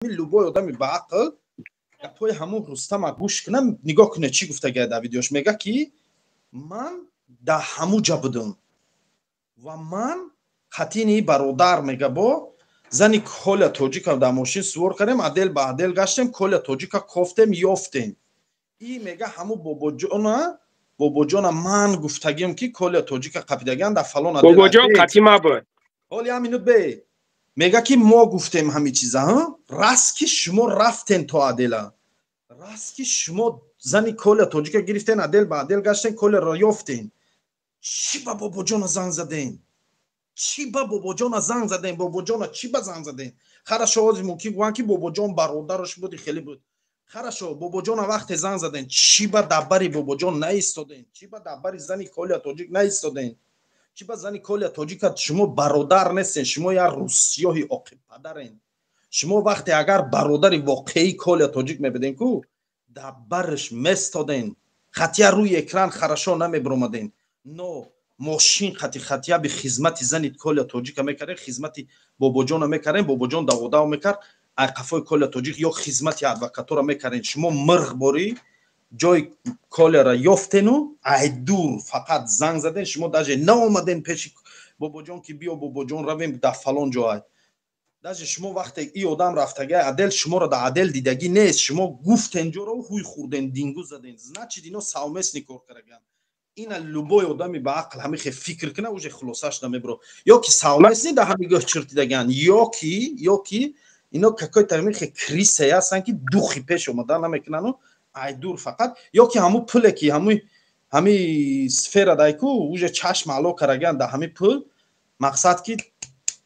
Любой одами ба ақл гапҳои ҳамун Рустама гӯш кунам, нигоҳ кунед, чӣ гуфтагия дар видеош. Мега, ки ман дар ҳамун ҷа будум ва ман хатини бародар, мега, бо зани Коля Тоҷика дар мошин сувор кардем, отдел ба отдел гаштем, Коля Тоҷика кофтем, ёфтем. И мега, ҳамун бобоҷона ман гуфтагим, ки Коля Тоҷика қапидагиан дар фалон. Бобоҷон қатима буд. Ҳоли як минут бе. Мега, ки мо гуфтем ҳамин чиза. Раст, ки шумо рафтен то отдел а, раст, ки шумо зани Коля Тоҷика гирифтен, отдел ба отдел гаштен, Коляро ёфтен. Чӣ ба бобоҷона занг заден? Чӣ ба бобоҷона занг заден? Бобоҷона чӣ ба занг заден? Хорошо, ҳозир мумкин гӯянд, ки бобоҷон бародараш буди, хеле буд. Хорошо, бобоҷона вақте занг заден, чӣ ба дабари бобоҷон наистоден? Чӣ ба дабари зани Коля Тоҷик наистоден? Чӣ ба зани Коля Тоҷика? Шумо бародар нестен, шумо як русиёҳи оқибпадарен. Шумо вақте агар бародари воқеии Коля Тоҷик мебуден ку, дабараш местоден. Хатия рӯи экран, хорошо, намебиромаден, но мошин хати хатия би хизмати зани Коля Тоҷика мекардем, хизмати бобоҷона мекардем. Бобоҷон даводав мекард ай қафои Коля Тоҷик ё хизмати адвокатора мекардем. Шумо мирғ борӣ ҷои Коляра ёфтену ай дур фақат занг заден. Шумо даже наомаден пеши бобоҷон, ки биё, бобоҷон, равем, дар фалон ҷоай. Даже шумо вақте и одам рафтагай отдел, шуморо дар отдел дидагӣ нест. Шумо гуфтен ҷоро, ҳуй хӯрден, дингу заден. Значит, ино совместный кор караган. Ина любой одами ба ақл ҳамихе фикр кина, уже хулосаш намебро. Ё ки совместный дар ҳами гӯҳ чиртидаган, ё ки ино какой-то ҳамихе крыса е ҳастанд, ки духи пеш омада намекунану айдур фақат, ё ки ҳамун пуле, ки ҳами сфера дайку, уже чашм ало караган дар ҳами пул. Мақсад, ки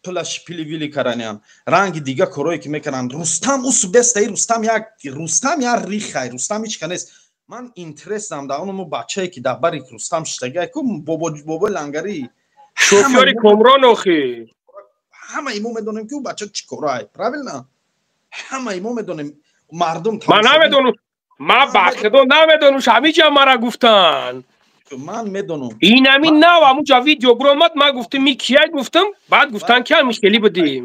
пулаш пили-вили каранян, ранги дига корое ки мекунанд. Рустам усу бестаи. Рустам як, Рустам як рихай, Рустам ҳеч ка нест. Ман интересам дар онмо бачае, ки дар бари Рустам шиштагай ку, бобои лангарӣ. Шофёри Комрон охи. Ҳамаи мо медонем, ки ӯ бача чӣ корай, правильно? Ҳамаи мо медонем, мардум. Ман намедонам, ман ба худо намедонам, ҳамиҷа мара гуфтанд. Ман медонам. Инами нав ҳамуҷа видео биромад, ман гуфтам, ми кияй гуфтам, баъд гуфтанд, ки ҳами хелӣ будем.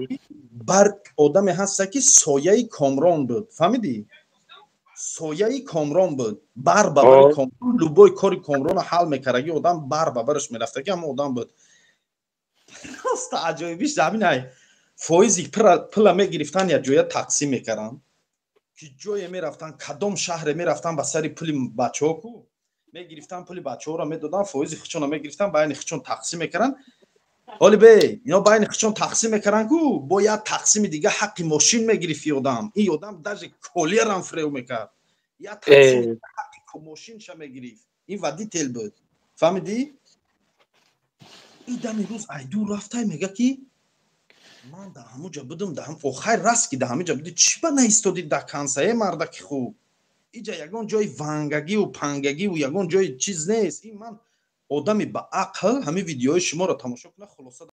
Бар одаме ҳаста, ки сояи Комрон буд, фаҳмидӣ? Сояи Комрон буд, бар ба бари Комрон любой кори Комрона ҳал мекардаги одам, бар ба бараш мерафтаги ҳама одам буд. Просто аҷоибиш ҳаминай: фоизи пула мегирифтан, як ҷоя тақсим мекарданд, ки ҷое мерафтан, кадом шаҳре мерафтан, ба сари пули бачаҳо ку мегирифтан, пули бачаҳоро медодан, фоизи хичона мегирифтан, байни хичон тақсим мекарданд. Ҳоли бе ино байни хичон тақсим мекарданд ку, бо як тақсими дига ҳаққи мошин мегирифт. И одам, ин одам даже колерам фрев мекард, як тақсими ҳаққи мошинша мегирифт. Ин водитель буд, фаҳмидӣ? И дами рӯз айду рафтай, мега, ки ман дар ҳамуҷа будум. Дар охай раст, ки дар ҳамуҷа будӣ, чӣ ба наистодӣ дар кансае, мардаки хуб? Иҷа ягон ҷои вангагиву пангагиву ягон ҷои чиз нест. Ин ман одами ба ақл ҳамин видеои шуморо тамошо кунад, хулоса.